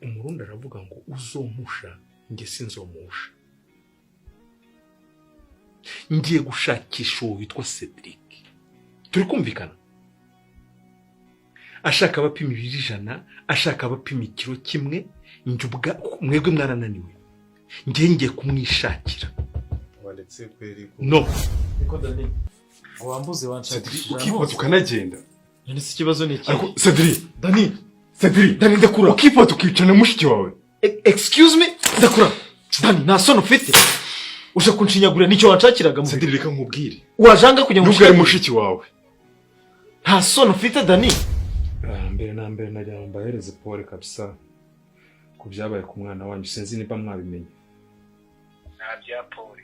Umurundi aravuga ngo uzomusha njye sinzomusha. Ngiye gushakisha uwo witwa Cedric, turi kumvikana? Ashaka abapima ibiro 100, ashaka abapima ikiro kimwe, njye ubwa mwebwe mwarananiwe, ngiye ngiye kumwishakira. Waretse kweri ko No. Niko Dani, ngo wambuze wanshakishije ahantu ukifata hose. Ukanagenda. None se ikibazo ni iki? Ariko Cedric. Dani. Cedric. Dani, ndakura. Ukifata ukicana mushiki wawe. Excuse me, ndakura. Dani, nta soni ufite? Uje kunshinyagurira, nicyo wanshakiraga mu Cedric, reka nkubwire. Wajanga kugira ngo Nubwo ari unshinyagurire. mushiki wawe. Nta soni ufite, Dani? Mbere na mbere nagira ngo mbahereze pole kabisa ku byabaye ku mwana wanyu. Sinzi niba mwabimenye. Nta bya pole.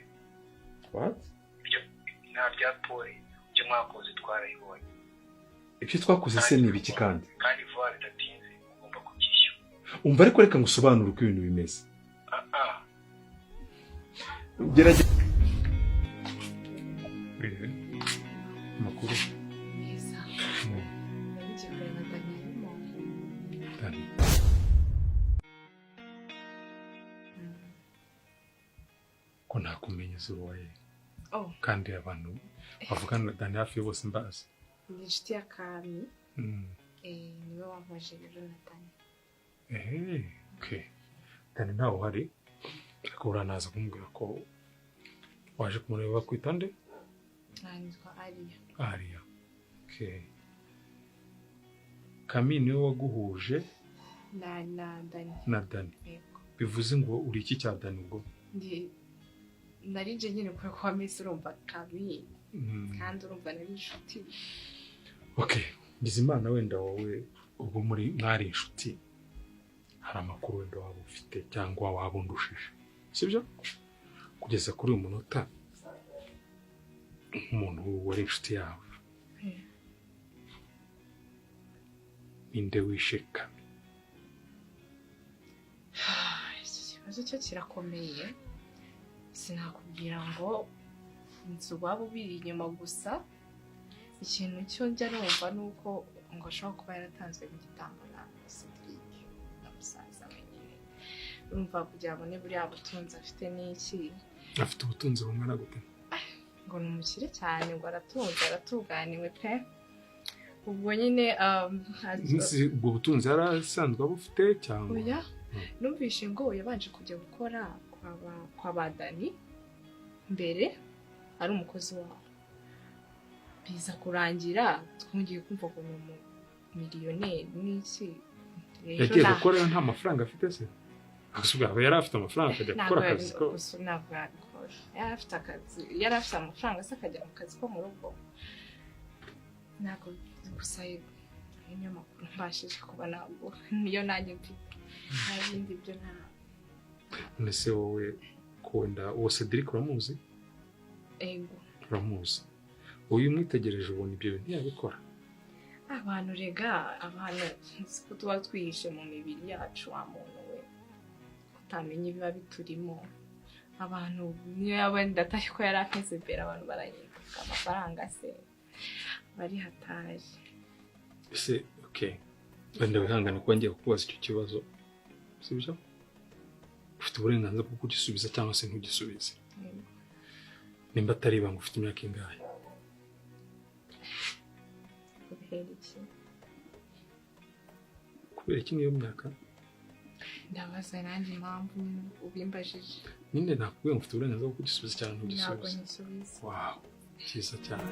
What? Ibyo nta bya pole, ibyo mwakoze twarabibonye. Ibyo twakoze se ni ibiki kandi? Kandi vuba bidatinze ugomba kubyishyura. Umva ariko, reka ngusobanure uko ibintu bimeze. Ah ah. Gerageza. Amakuru? Meza. Ngiye kureba Dani, arimo. Dani? Ko ntakumenya uwaye? Oh. Kandi abantu bavugana na Dani hafi bose mbazi. Ni inshuti ya Kami. Niwe wampaje rero na Dani. Ehe, okay. Dani ntawe uhari, ariko uranaza kumubwira ko waje kumureba. Bakwita nde? Nitwa Ariya. Ariya, okay. Kami niwe waguhuje Na Dani. Na Dani? Yego. Bivuze ngo uri iki cya Dani ubwo? Ndi nari nje nyine kubera ko wameze, urumva Kami, kandi urumva nari inshuti. Okay, Ngizimana, wenda wowe ubwo muri mwari inshuti, hari amakuru wenda waba ufite cyangwa waba undushije, sibyo? Kugeza kuri uyu munota, nk'umuntu wari inshuti yawe, ninde wishe Kami? Iki kibazo cyo kirakomeye, sinakubwira ngo inzu waba ubiri inyuma. Gusa ikintu cyo njya numva ni uko ngo ashobora kuba yaratanzwe nk'igitambo na Cedric na musaza we nyine, urumva, kugira ngo abone buriya butunzi afite n'iki. Afite ubutunzi bungana gute? Ngo ni umukire cyane, ngo aratunze, aratunganiwe pe. Ubwo nyine Nzi ubwo butunzi yari asanzwe abufite cyangwa? Oya, numvishe ngo yabanje kujya gukora kwa ba Dani mbere ari umukozi wabo, biza kurangira twongeye kumva ngo ni umumiliyoneri n'iki. Rero Yagiye gukora nta mafaranga afite se? Gusa aba yari afite amafaranga akajya gukora Ntabwo akazi ko gusa ntabwo yabikora. Yari afite akazi, yari afite amafaranga se akajya mu kazi ko mu rugo? Ntabwo. Gusa ayo niyo makuru mbashije kuba ntabwo niyo nanjye mfite, nta bindi byo nta. None se wowe ko wenda uwo Cedric uramuzi? Ego. Uramuzi, uyu umwitegereje ubona ibyo bintu yabikora? Abantu rega, abantu nzi ko tuba twihishe mu mibiri yacu, wa muntu we, utamenya ibiba biturimo. Abantu niyo yaba wenda atari ko yari ameze mbere, abantu barahinduka. Amafaranga se bari hatari. Ese okay, wenda wihangane kuba ngiye kukubaza icyo kibazo, sibyo? Ufite uburenganzira bwo kugisubiza cyangwa se ntugisubize. Yego. Nimba atari ibanga, ufite imyaka ingahe? Kubera iki? Kubera iki niyo myaka? Ndabaza nanjye impamvu nyine ubimbajije. Nyine nakubwiye ngo ufite uburenganzira bwo kugisubiza cyangwa Ntabwo ntugisubize. Nkisubiza. Wow, cyiza cyane.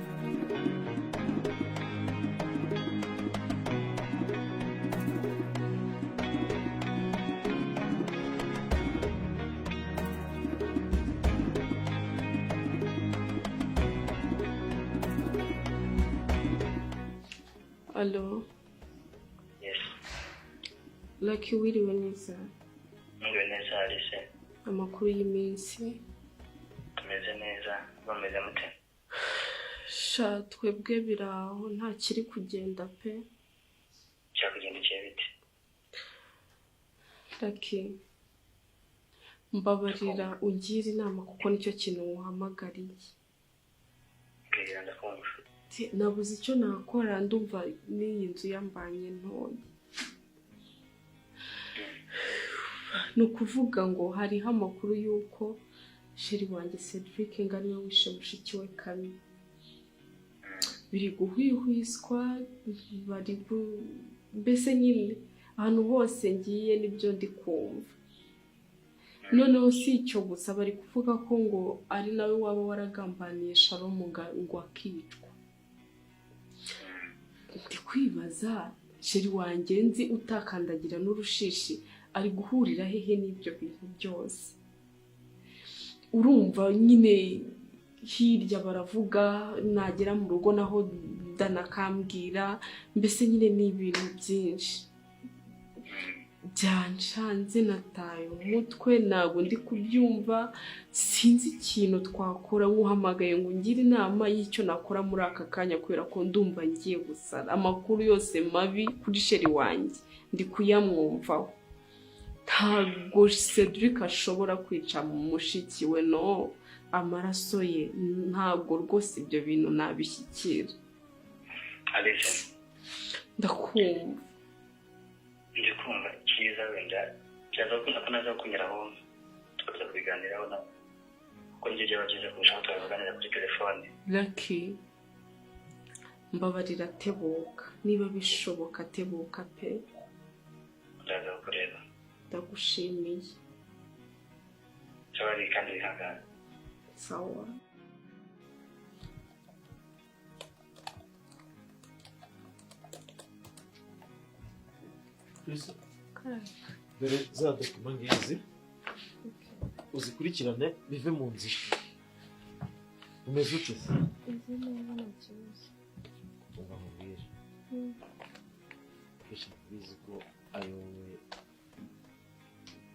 Allo? Yes. Lucky, wiriwe neza? Mwiriwe neza, Alice. Amakuru y'iminsi? Tumeze neza, bameze mute? Sha, twebwe biraho, nta kiri kugenda pe. Byakugendekeye bite? Lucky, mbabarira ungire inama kuko nicyo kintu wuhamagariye. Mbwira, ndakumva. Nabuze icyo nakora, ndumva n'iyi nzu yambanye ntoya. Ni ukuvuga ngo hariho amakuru y'uko chéri wanjye Cedric ngo ariwe wishe mushiki we Kami. Biri guhwihwiswa, bari mbese nyine ahantu hose ngiye nibyo ndi kumva. Noneho si icyo gusa, bari kuvuga ko ngo ari nawe waba waragambaniye Shalom ngo akicwa. Ndi kwibaza, chéri wanjye nzi utakandagira n'urushishi ari guhurira hehe n'ibyo bintu byose? Urumva nyine hirya baravuga, nagera mu rugo naho danakambwira, mbese nyine ni ibintu byinshi byanshanze, nataye umutwe, ntabwo ndi kubyumva. Sinzi ikintu twakora. Nkuhamagaye ngo ungire inama y'icyo nakora muri aka kanya, kubera ko ndumva ngiye gusara. Amakuru yose mabi kuri chéri wanjye ndi kuyamwumvaho. Ntabwo Cedric ashobora kwica mushiki we, no amaraso ye, ntabwo rwose ibyo bintu nabishyikira. Alice. Ndakumva. Ndi kumva icyiza wenda byaza gukunda ko naza kunyuraho tukaza kubiganiraho nawe, kuko nibyo byaba byiza kurushaho tukabiganira kuri telefone. Lucky, mbabarira, tebuka niba bishoboka, tebuka pe. Ndaza kukureba. Ndagushimiye. Sorry kandi wihangane. Sawa. Dore za document ngizi, uzikurikirane bive mu nzira. Umeze ute se? Izi neza, nta kibazo. Umva nkubwire, kenshi ndabizi ko ari wowe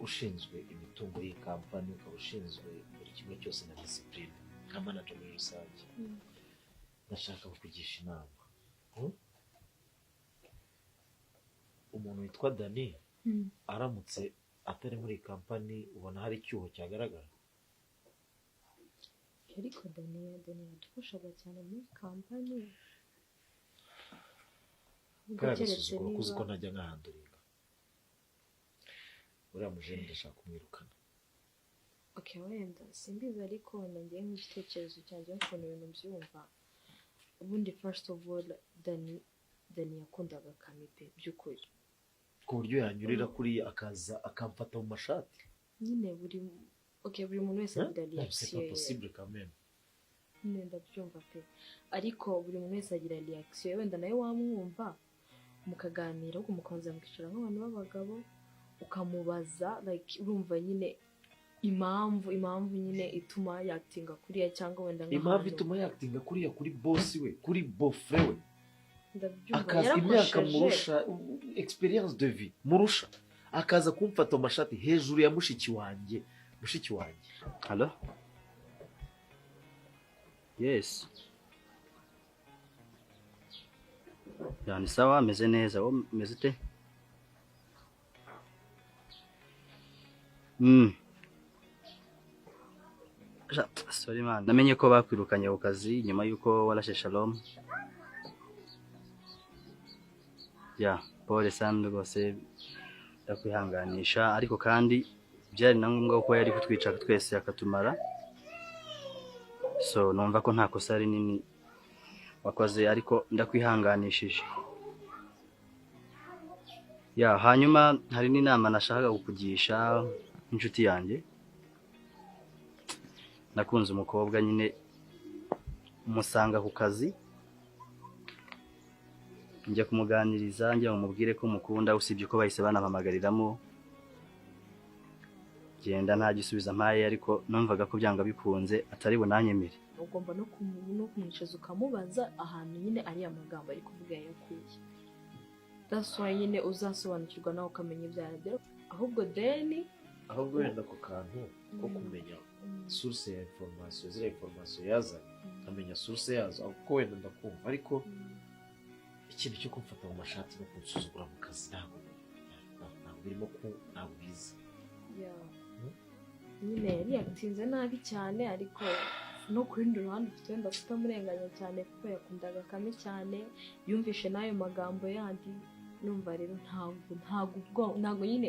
ushinzwe imitungo y'iyi kampani, ukaba ushinzwe buri kimwe cyose na discipline nka manager muri rusange. Ndashaka kukugisha inama. Umuntu witwa Dani aramutse atari muri iyi kampani, ubona hari icyuho cyagaragara? Ariko Dani yadufashaga cyane muri kampani. Ubwo Kariya keretse gasuzuguro kuzi niba ko ntajya nkahanduringa. Uriya mujene ndashaka kumwirukana. Okay, wenda simbizi, ariko wenda ngiye nk'igitekerezo cyanjye n'ukuntu ibintu mbyumva. Ubundi first of all, Dani yakundaga Kami pe, by'ukuri. Ku buryo yanyurira kuriya akaza akamfata mu mashati? Nyine buri, okay, buri muntu wese Hein? agira Non, c'est reaction pas ye. possible quand même. Nyine ndabyumva pe, ariko buri muntu wese agira reaction ye. Wenda nawe wamwumva mukaganira, ahubwo mukabanza mukicara nk'abantu b'abagabo, ukamubaza like urumva nyine impamvu nyine ituma yatinga kuriya, cyangwa wenda Impamvu nk'ahantu ituma yatinga kuriya kuri boss we, kuri beau-frère we, Ndabyumva. akaza imyaka Yarakosheje. murusha, experience de vie murusha, akaza kumfata mu mashati hejuru ya mushiki wanjye, mushiki wanjye. Hello? Yes. Ya, ni sawa, meze neza. Wowe umeze ute? Sorry man. Namenye ko bakwirukanye ku kazi nyuma yuko warashe Shalom. Ya, pole sana rwose, ndakwihanganisha, ariko kandi byari na ngombwa ko yari kutwica twese akatumara. So numva ko nta kosa rinini wakoze, ariko ndakwihanganishije. Ya, hanyuma hari n'inama nashakaga kukugisha nk'inshuti yanjye. Nakunze umukobwa nyine, musanga ku kazi, njya kumuganiriza, njya mumubwire ko mukunda, usibye ko bahise banampamagariramo genda nta gisubizo ampaye, ariko numvaga ko byanga bikunze atari bunanyemere. Ugomba no kumwicaza ukamubaza ahantu nyine ariya magambo ari kuvuga yayakuye. That's why nyine uzasobanukirwa nawe ukamenya ibyo aribyo. Ahubwo deni Ahubwo wenda ako kantu ko kumenya source ya information, ziriya information yazanye, nkamenya source yazo, kuko wenda ndakumva, ariko ikintu cyo kumfata mu mashati no kunsuzugura mu kazi ntabwo birimo ku ntabwo biza. Yeah. Nyine yari yatinze nabi cyane, ariko no ku rundi ruhande ufite wenda kutamurenganya cyane, kuko yakundaga Kame cyane, yumvishe n'ayo magambo yandi. Numva rero ntabwo nyine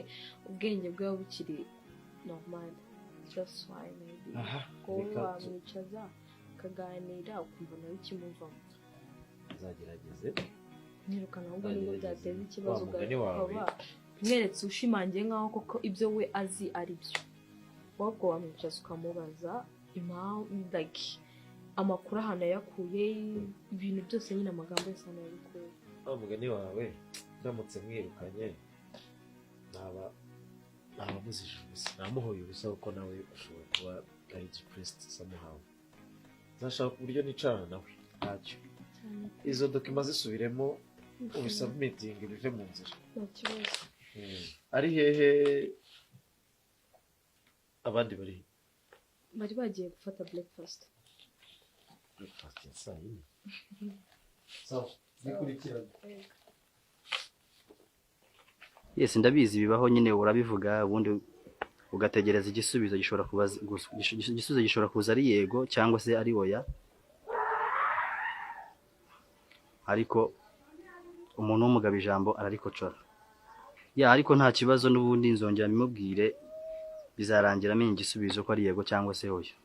ubwenge bwe buba bukiri normal. Just why maybe. Aha, Wowe reka wamwicaza ukaganira ukumva nawe ikimuvamo. Nzagerageze. Mwirukana ahubwo nibwo Nzagerageze. byateza ikibazo Wa mugani wawe. ukaba mweretse ushimangiye nkaho koko ibyo we azi ari byo. Ahubwo wamwicaza ukamubaza impamvu, like amakuru ahantu yayakuye, ibintu byose nyine, amagambo yose ahantu yabikuye. Wa mugani wawe, ndamutse mwirukanye naba muzije ubusa, namuhoye ubusa, kuko nawe ashobora kuba ari depressed somehow. Nzashaka uburyo nicarana nawe, ntacyo. Izo document zisubiremo, ubisubmitinge bive mu nzira. Nta kibazo. Ari hehe abandi bari? Bari bagiye gufata breakfast. Breakfast ya saa yine? Sawa, bikurikirana. Yes, ndabizi bibaho nyine, urabivuga ubundi ugategereza igisubizo. Gishobora kuba igisubizo gishobora kuza ari yego cyangwa se ari oya, ariko umuntu w'umugabo ijambo ararikocora. Ya, ariko nta kibazo, n'ubundi nzongera mbimubwire, bizarangira amenya igisubizo ko ari yego cyangwa se oya.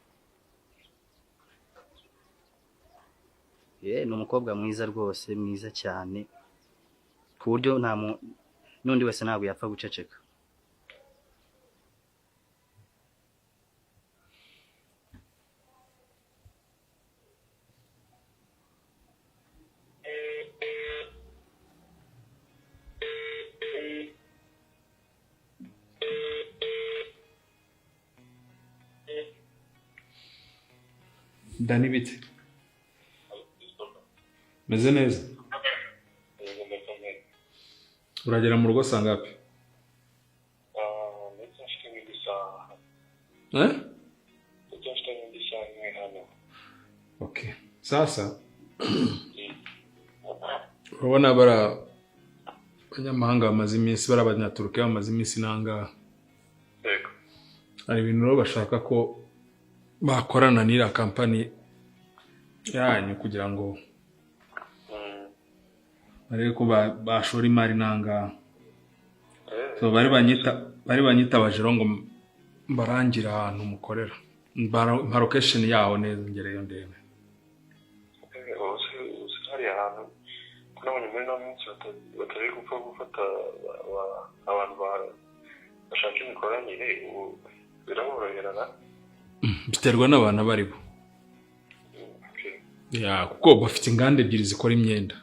Ye, ni umukobwa mwiza rwose, mwiza cyane, ku buryo nta n'undi wese ntabwo yapfa guceceka. Dani, bite? Meze neza. Uragera mu rugo saa ngapi? Ndetse mfite nk'indi saha. Eh? Ndetse mfite nk'indi saha imwe hano. Okay. Sasa urabona bara abanyamahanga bamaze iminsi, bari abanyaturukiya bamaze iminsi nangaha. Yego. Hari ibintu rero bashaka ko bakorana n'iriya kampani yanyu kugira ngo barebe ko bashora imari nangaha. So bari banyitabaje rero ngo mbarangire ahantu mukorera, mpa location yaho neza ngereyo ndebe. Uzi hariya hantu ko nabonye muri ino minsi batari gupfa gufata abantu bashaka imikoranire, ubu biraboroherana. Biterwa n'abantu abo aribo. Ya, kuko bafite inganda ebyiri zikora imyenda,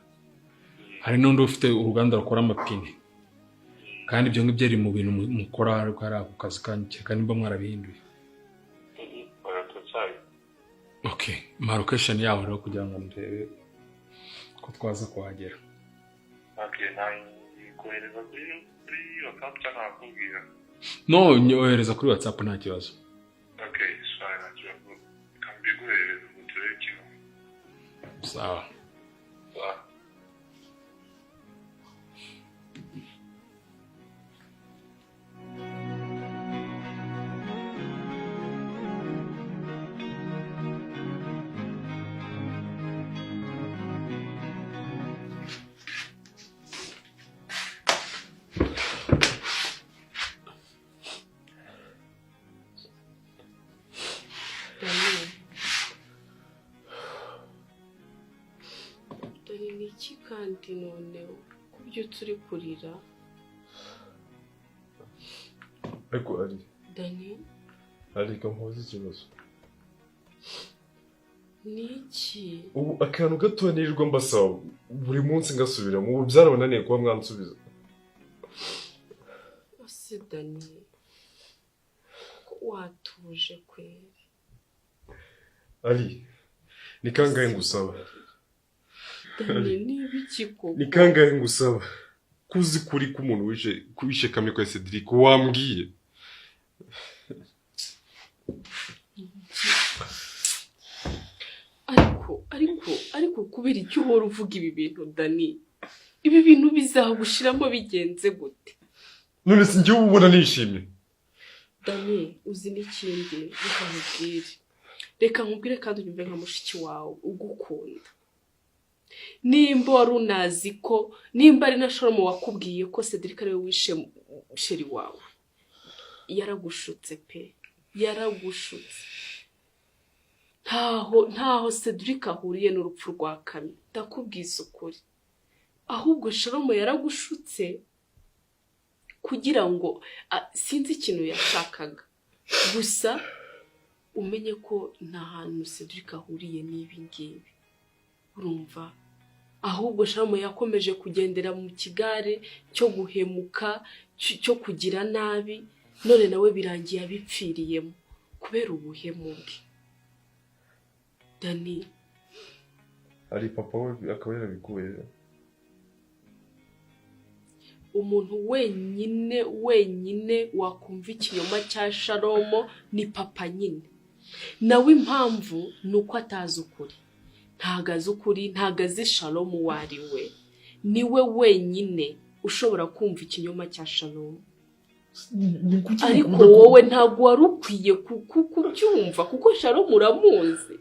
hari n'undi ufite uruganda rukora amapine, kandi ibyo ngibyo ari mu bintu mukora ari ako kazi kanyu, kereka nimba mwarabihinduye. Okay, mpa location yaho rero kugira ngo ndebe ko twaza kuhagera. Okay, nayikohereza kuri WhatsApp cyangwa nakubwira? No, nyohereza kuri WhatsApp nta kibazo. Okay, sawa, nta kibazo. Reka mbiguhereze ngo turebe ikintu. Sawa. Sawa. Dani, ni iki kandi noneho kubyutse uri kurira? Ariko ari Dani, ariko mpuze ikibazo. Ni iki? Ubu akantu gato nirirwa mbasaba buri munsi ngasubiramo, ubu byarabananiye kuba mwansubiza. Ese Dani, ko watuje kweri? Ari, ni kangahe ngusaba? Dani, niba iki koko? Ni kangahe ngusaba? Kuzi kuri k'umuntu wishe kamwe kwa Cedric wambwiye. Ariko kubera icyo uhora uvuga ibi bintu Dani, ibi bintu bizagushiramo bigenze gute? None se njyewe ubona nishimye? Dani, uzi n'ikindi, reka nkubwire. Reka nkubwire kandi unyumve nka mushiki wawe ugukunda. Nimba wari unazi ko, nimba ari na Shalomo wakubwiye ko Cedric ariwe wishe chéri wawe, yaragushutse pe, yaragushutse. Ntaho Cedric ahuriye n'urupfu rwa Kami, ndakubwiza ukuri. Ahubwo Shalomo yaragushutse kugira ngo sinzi ikintu yashakaga, gusa umenye ko nta hantu Cedric ahuriye n'ibi ngibi, urumva? Ahubwo Shalomo yakomeje kugendera mu kigare cyo guhemuka, cyo kugira nabi, none nawe birangiye abipfiriyemo kubera ubuhemu bwe. Dani. Ari papa we akaba yarabikuye. Umuntu wenyine wenyine wakumva ikinyoma cya Shalomo ni papa nyine. Nawe impamvu ni uko atazi ukuri, ntago azi ukuri, ntago azi Shalomo uwo ari we. Niwe wenyine ushobora kumva ikinyoma cya Shalomo. Ariko wowe ntabwo wari ukwiye kubyumva kuko Shalomo uramuzi,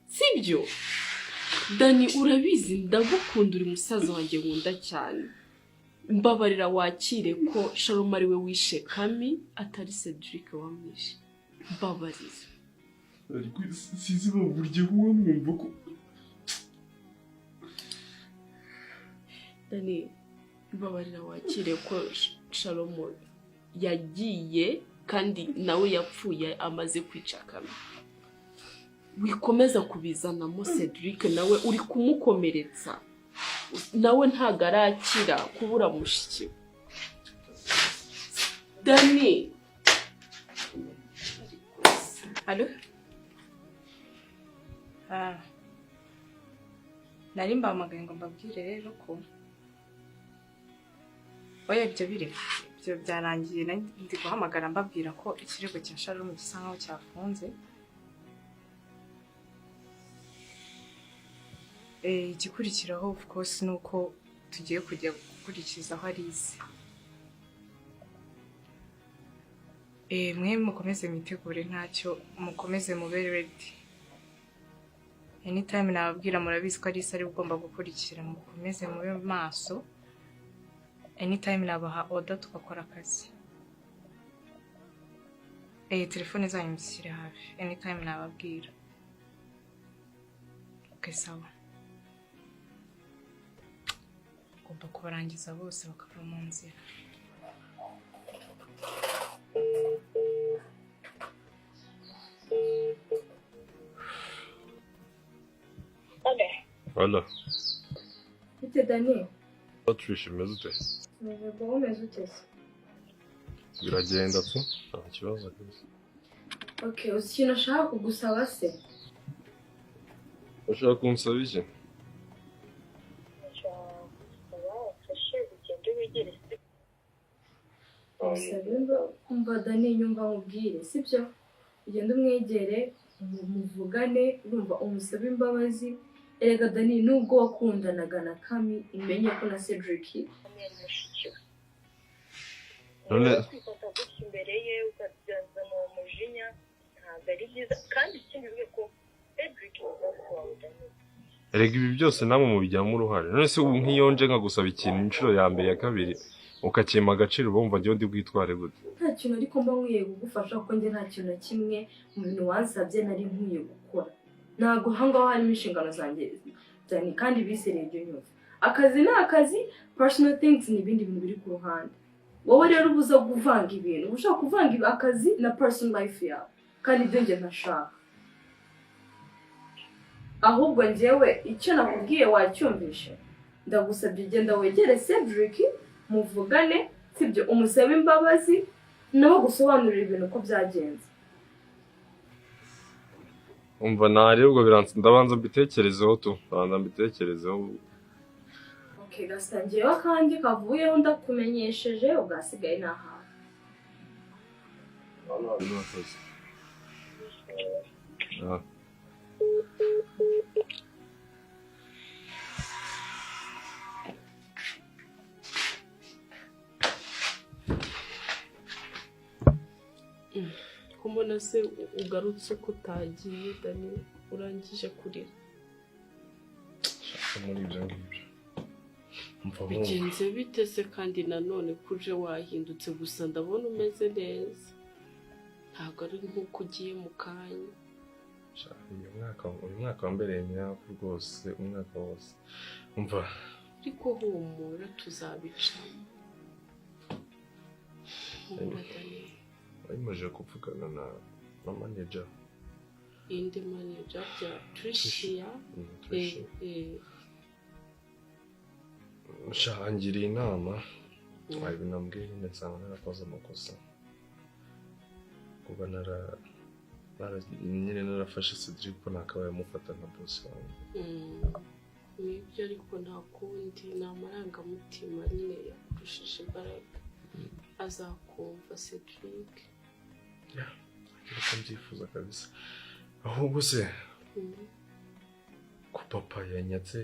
sibyo? Dani, urabizi ndagukunda, uri musaza wanjye nkunda cyane. Mbabarira wakire ko Shalomo ari we wishe Kami, atari Cedric wamwishe. Mbabarira. Ariko sinzi uburyo wamwumva ko Dani, mbabarira wakire ko Shalomo yagiye kandi nawe yapfuye amaze kwica Kami. Wikomeza kubizanamo Cedric, nawe uri kumukomeretsa, nawe ntago arakira kubura mushiki we. Dani. Allo? Ah. Nari mbahamagaye ngo mbabwire rero ko oya, ibyo bireka, ibyo byarangiye. Nari ndi guhamagara mbabwira ko ikirego cya Shalom gisa nkaho cyafunze. Igikurikiraho of course ni uko tugiye kujya gukurikizaho Alice. Mwe mukomeze mwitegure, ntacyo, mukomeze mube ready. Anytime nababwira, murabizi ko Alice ari ugomba gukurikira, mukomeze mube maso. Anytime nabaha order tugakora akazi. Telefone zanyu muzishyire hafi. Anytime nababwira. Okay, sawa. Ugomba kubarangiza bose bakava mu nzira. Hola. Bite Dani? Patricia, umeze ute? Meze bon, umeze ute se? Biragenda tu, nta kibazo rwose. Okay, uzi ikintu nashaka kugusaba se? Ushaka kunsaba iki? Umva Dani, nyumva nkubwire, sibyo? Ugende umwegere, muvugane, urumva umusabe imbabazi. Erega Dani, nubwo wakundanaga na Kami, umenye ko na Cedric None kwifata gutya imbere ye ukabyazana uwo mujinya ntabwo ari byiza, kandi ikindi uvuge ko Cedric ni boss wawe Dani. Erega ibi byose namwe mubijyamo uruhare. None se ubu nk'iyo nje nkagusaba ikintu inshuro ya mbere ya kabiri ukakima agaciro, bumva njyewe ndi bwitware gute? Nta kintu ariko mba nkwiye kugufasha, kuko njye nta kintu na kimwe mu bintu wansabye nari nkwiye gukora. Ntabwo aho ngaho harimo inshingano zanjye Dani, kandi bisereye ibyo nyumva. Akazi ni akazi, personal things ni ibindi bintu biri ku ruhande. Wowe rero uba uza kuvanga ibintu, uba ushaka kuvanga akazi na personal life yawe, kandi ibyo njye ntashaka. Ahubwo njyewe icyo nakubwiye wacyumvishe, ndagusabye ugenda wegere Cedric muvugane, sibyo? Umusabe imbabazi nawe gusobanurira ibintu uko byagenze. Umva narebwa biranse, ndabanza mbitekerezeho tu, ndabanza mbitekerezeho. Okay, gasa njyewe kandi kavuyeho ndakumenyesheje, ubwasigaye ni ahawe. Murakoze. Ah. Ko mbona se ugarutse ko utagiye Dani, urangije kurira? muri ibyo ngibyo. Umva wumva. Bigenze bite se kandi nanone kuje wahindutse? Gusa ndabona umeze neza, ntabwo ari nk'uko ugiye mu kanya. Sha, uyu mwaka wambereye imyaku rwose, umwaka wose. Umva. Ariko humura, tuzabicamo. Humura, Daniel. Wayimaze kuvugana na manager? Indi manager bya Tricia? Tricia. Eh. Sha, angiriye inama. Hari ibintu ambwiye nyine nsanga narakoze amakosa kuba nyine narafashe Cedric ko nakabaye amufata nka boss wanjye. Nibyo, ariko nta kundi, ni amarangamutima nyine yakurushije imbaraga. Azakumva Cedric. Ariko mbyifuza kabisa. Ahubwo se ko papa yanyatse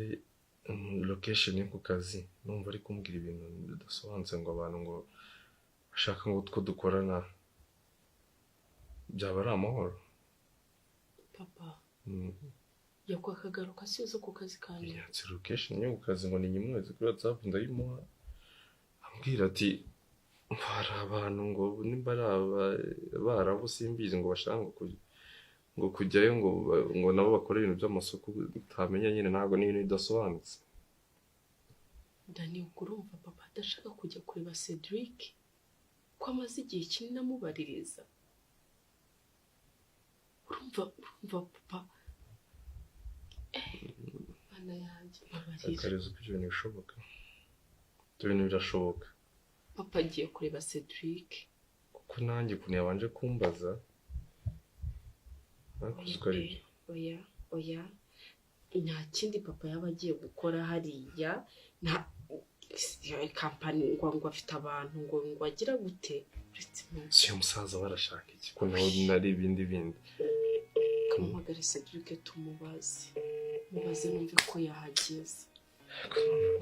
location yo ku kazi, numva ari kumbwira ibintu bidasobanutse, ngo abantu ngo bashaka ngo two dukorana, byaba ari amahoro? Papa yakwakagaruka si zo ku kazi kanjye? Yanyatse location yo ku kazi ngo ni nyimwezi kuri WhatsApp, ndayimuha. Ambwira ati hari abantu ngo nimba ari abarabu simbizi, ngo bashaka ngo kujyayo, ngo nabo bakore ibintu by'amasoko utamenya nyine, ntabwo ni ibintu bidasobanutse. Dani, ubwo urumva papa adashaka kujya kureba Cedric, ko amaze igihe kinini amubaririza? Urumva papa, mana yanjye, mbabarira. Akareza uko ibyo bintu bishoboka, ibyo bintu birashoboka? Papa agiye kureba Cedric. Kuko nanjye ukuntu yabanje kumbaza ariko uzi ko ari byo. Oya, oya, nta kindi papa yaba agiye gukora hariya. Nta kampani ngo afite abantu ngo agira gute uretse Si uyu musaza barashaka iki, ko nawe nari ibindi bindi? Kamuhamagare Cedric tumubaze, mubaze numve ko yahageze.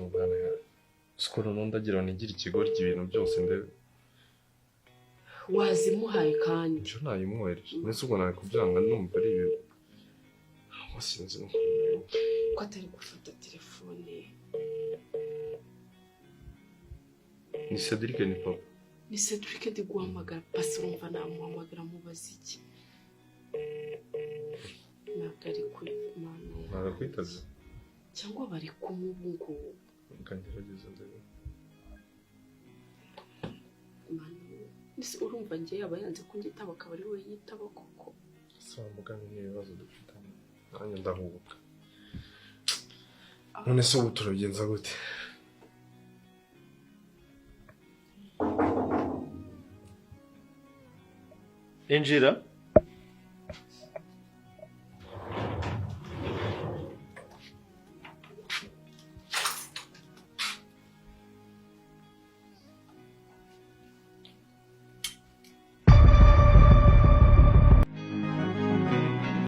Umwana ya siko noneho ndagira ngo nigire ikigoryi, ibintu byose ndebe. Wazimuhaye kandi. Ejo nayimwohereje, ndetse ubwo nawe kubyanga numva ari ibi, ntabwo sinzi n'ukuntu nabivuga. Ko atari gufata telefone? Ni Cedric, ni papa? Ni Cedric ndi guhamagara. Pasi urumva namuhamagara mubaza iki? Ntabwo ari kuri, mana Ntabwo yanjye. akwitabye. Cyangwa bari kumwe ubu ngubu. Reka ngerageze ndebe. Mana, ese urumva njye yaba yanze kunyitaba akaba ari we yitaba koko? Si wa mugani n'ibibazo dufitanye, nanjye ndahubuka. None se ubu turabigenza gute? Injira.